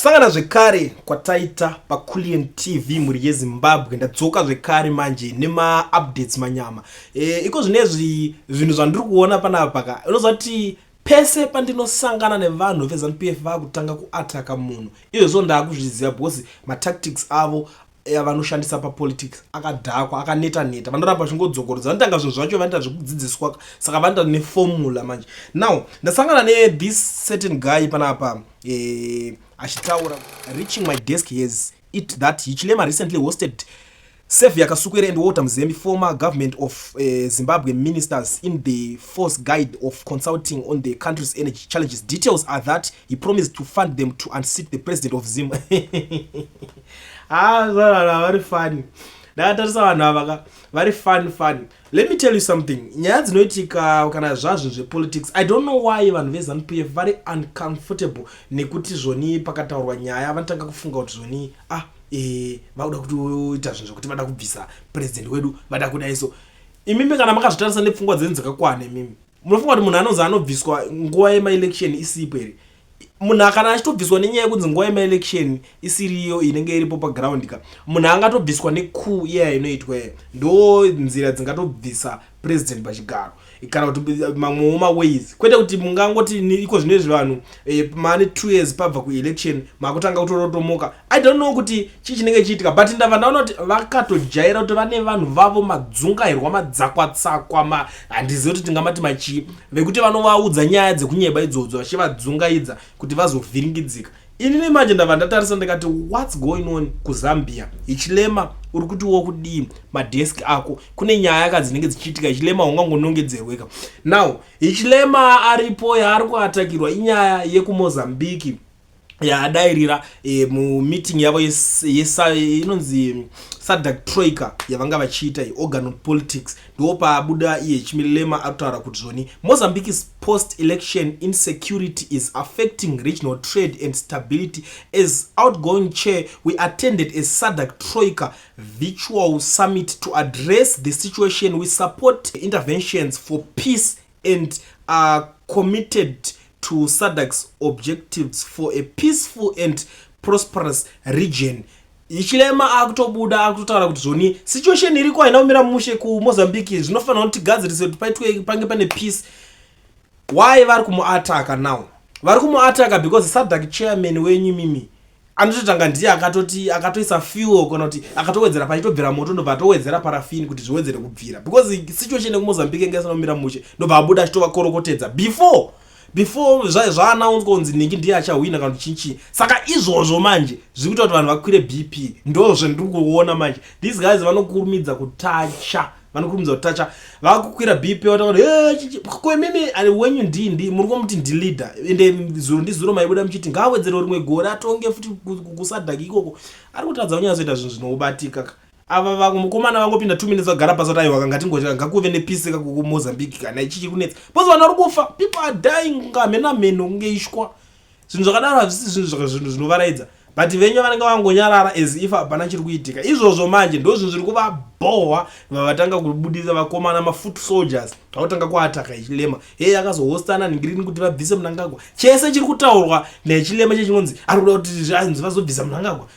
Kusangana zvekare kwataita paCulian TV, mhuri yeZimbabwe. Ndadzoka zvekare manje nemaupdates manyama. Iko zvinezvi zvinhu zvandiri kuona panapa ka, unoziva kuti pese pandinosangana nevanhu veZANU PF vakutanga kuataka munhu, izvozvo ndaakuzviziva because matactics avo avanoshandisa papolitics akadhakwa, akaneta neta. Vanoramba vachingodzokorodza, vanotanga zvinhu zvacho, vanoita zvekudzidziswa, saka vanoita neformula manje. Now ndasangana nethis certain guy panapa achitaura. Reaching my desk has it that Hichilema recently hosted Saviour Kasukuwere and Walter Mzembi, former government of Zimbabwe ministers, in the false guise of consulting on the country's energy challenges. Details are that he promised to fund them to unseat the president of Zim. Ah, vanhu vari funny. Ndakatarisa vanhu ava ka, vari funny funny. Let me tell you something. Nyaya dzinoitika kana zvazvo zvepolitics, I don't know why vanhu veZANU PF vari uncomfortable nekuti zvoni pakataurwa nyaya vanotanga kufunga kuti zvoni vakuda kutoita zvinhu zvokuti vada kubvisa president wedu, vada kudai. So imimi kana makazvitarisa nepfungwa dzenyu dzakakwana, imimi munofunga kuti munhu anonzi anobviswa nguva yemaelection isipo here? Munhu kana achitobviswa nenyaya yekunzi nguva yemaelection isiriyo inenge iripo paground ka, munhu angatobviswa necoup iya inoitwa iya. Ndo nzira dzingatobvisa president pachigaro, kana kuti mamwewo maways, kwete kuti mungangoti iko zvinezvi vanhu mane 2 years pabva kuelection, makutanga kutorotomoka. I don't know kuti chii chinenge chiitika, but ndabva ndaona kuti vakatojaira kuti vane vanhu vavo madzungairwa, madzakwatsakwa, handizivi kuti tingamati machii, vekuti vanovaudza nyaya dzekunyeba idzodzo vachivadzungaidza kuti vazovhiringidzika. Inini manje ndabva ndatarisa ndikati, "What's going on kuZambia?" Hichilema uri kutiwo kudii madesk ako? Kune nyaya ka dzinenge dzichiitika. Hichilema ungangonongedzerweka. Now Hichilema aripo yaari kuatakirwa inyaya yekuMozambiki yaadairira mumeeting yavo inonzi SADC Troika yavanga vachiita, organ politics. Ndo paabuda iye Hichilema arikutaura kuti zvoni Mozambique's post election insecurity is affecting regional trade and stability. As outgoing chair, we attended a SADC Troika virtual summit to address the situation. We support interventions for peace and are committed to SADC's objectives for a peaceful and prosperous region. Hichilema akutobuda akutotaura kuti zvoni situation iriko haina kumira mushe kuMozambique, zvinofanira kuti tigadzirise kuti paitwe pange pane peace. Why vari kumuataka now? Vari kumuataka because SADC chairman wenyu mimi anototanga ndiye akatoti akatoisa fuel, kana kuti akatowedzera pachitobvira moto, ndobva atowedzera parafini kuti zviwedzere kubvira, because situation yekuMozambique inge isina kumira mushe. Ndobva abuda achitovakorokotedza before zvaanaunswa kunzi ningi ndiye achahwina kana kuti chinchii. Saka izvozvo manje zviri kuita kuti vanhu vakwire BP. Ndo zvendiri kuona manje. These guys vanokurumidza kutacha, vanokurumidza kutacha, vakukwira BP, vataura kwemimi wenyu ndi muri kumuti ndileader, ende zuro ndizuro maibuda muchiti ngaawedzere rimwe gore atonge futi kuSADC ikoko. Ari kutadza kunyatsoita zvinhu zvinobatika. Ava mukomana vangopinda 2 minutes vagara pasi, vati, "Aiwa, ngatingoti ngakuve nepeace kakuMozambique kana ichichi kunetsa," because vanhu vari kufa, people are dying ngamhena mheno kunge ishwa. Zvinhu zvakadaro hazvisi zvinhu zvinovaraidza, but venyu vanenge vangonyarara as if hapana chiri kuitika. Izvozvo manje ndo zvinhu zviri kuvabhohwa. Vavatanga kubudisa vakomana mafoot soldiers, vakutanga kuataka Hichilema. Hei, akazohostana ningirini kuti vabvise Mnangagwa. Chese chiri kutaurwa neHichilema chechinonzi ari kuda kuti anzi vazobvisa Mnangagwa.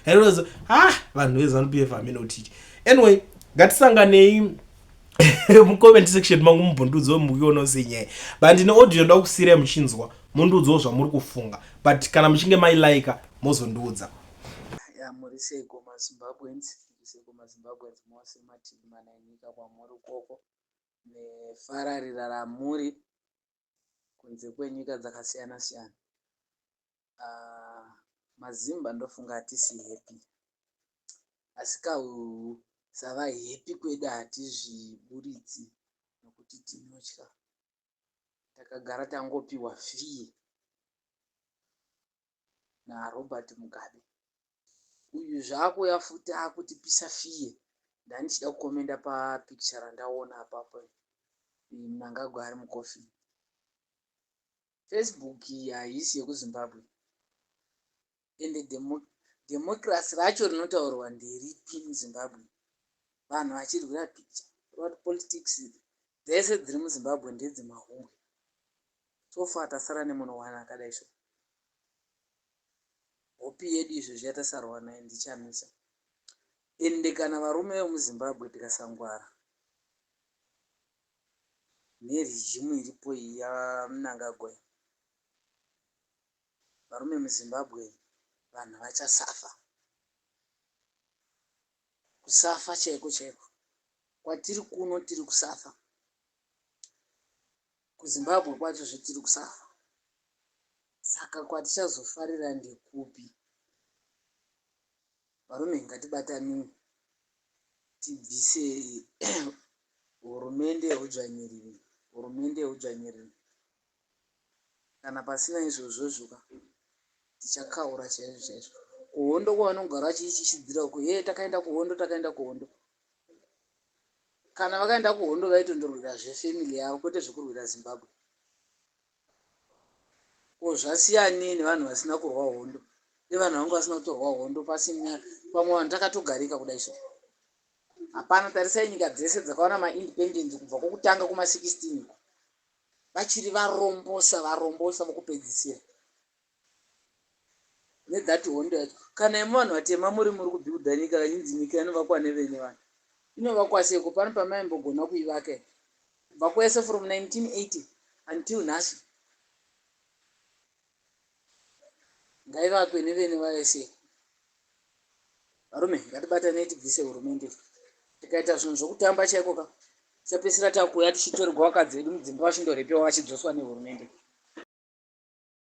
Ah, vanhu veZANU PF hamene kutichi. Anyway, ngatisanganei mucomment section mangu, mubvundudzo mukuionawo senyaya, but ndine audio ndoda kusiyirai muchinzwa, mundiudzawo zvamuri kufunga, but kana muchinge mailaika mozondiudza. Ya, muri seiko maZimbabweans? Muri seiko maZimbabweans mose mativi mana enyika kwamuri ukoko nefararira ramuri kunze kwenyika dzakasiyana siyana? MaZimba ndofunga hatisi happy, asi kusava happy kwedu hatizviburitsi nokuti tinotya. Takagara tangopiwa fear naRobert Mugabe uyu, zvaakuuya futi akutipisa fear. Ndandichida kukomenda papicture randaona apapo, Mnangagwa ari mucoffin. Facebook iyi haisi yekuZimbabwe, ende democracy racho rinotaurwa nderipi muZimbabwe, vanhu vachirwira picture? Kureva kuti politics dzese dziri muZimbabwe ndedzemahumbwe. So far tasara nemunhu one akadai so. Hope yedu izvozvi yatasarwa nayo ndiChamisa. Ende kana varume vemuZimbabwe tikasangwara neregime iripo iyi yaMnangagwa iyi, varume muZimbabwe vanhu vachasafa. Kusafa chaiko chaiko. Kwatiri kuno tiri kusafa. KuZimbabwe kwacho zve tiri kusafa. Saka kwatichazofarira ndekupi? Varume ngatibatanei tibvise hurumende yeudzvanyiriri, hurumende yeudzvanyiriri. Kana pasina izvozvozvo ka tichakaura chaizvo chaizvo. Kuhondo kwavanogara vachiityisidzira uko hee takaenda kuhondo takaenda kuhondo. Kana vakaenda kuhondo vaitondorwira zvefamily yavo kwete zvekurwira Zimbabwe. Ko zvasiyanei nevanhu vasina kurwa hondo nevanhu vanga vasina kutorwa hondo pasina pamwe vanhu takatogarika kudai so. Hapana tarisai nyika dzese dzakawana maindependence kubva kwokutanga kuma 16 uko vachiri varombosa varombosa vokupedzisira nethat hondo yacho kana imi vanhu vatema muri muri kubuilda nyika inzi nyika inovakwa nevene vanhu inovakwa seiko pano pamaimbogona kuivaka here kubva kwese from 1980 until nhasi ngaivakwe nevene vayo seiko varume ngatibatanei tibvise hurumende tikaita zvinhu zvokutamba chaiko ka tichapedzisira takuuya tichitorerwa vakadzi vedu mudzimba vachindorepewa vachidzoswa nehurumende.